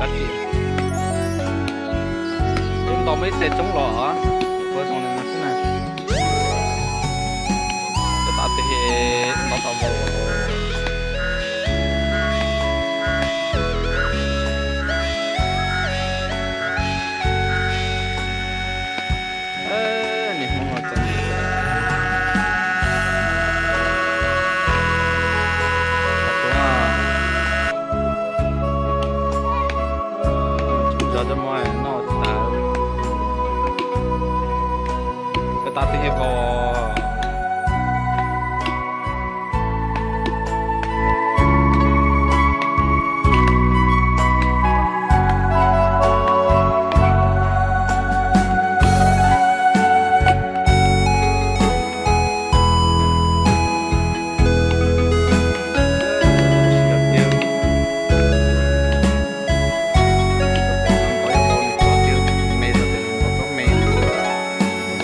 Ib nto muaj ib teg roob los, kuv zoo li no xwb na. Peb tav twg nto tau vau. Niag Hmoob no txawm tso cov mov noj tas, peb tav twg vau.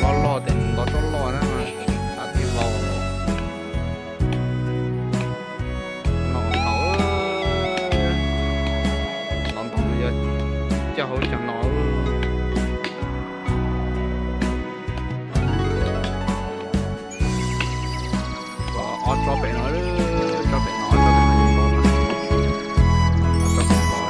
Loj loj tes ntov tsob loj na, tas tib vau. No thaum los ntoo yog coj hauv cog no. Ob tsob pem no, tsob pem no, tsob pem no, tsob pem no.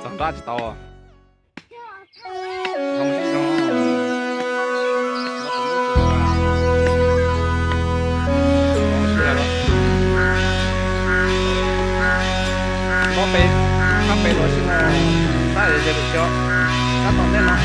Txog nrab tsis tau. Nyob pem, sab pem los sib no, sab es yog lwm cov, sab tom ntej no.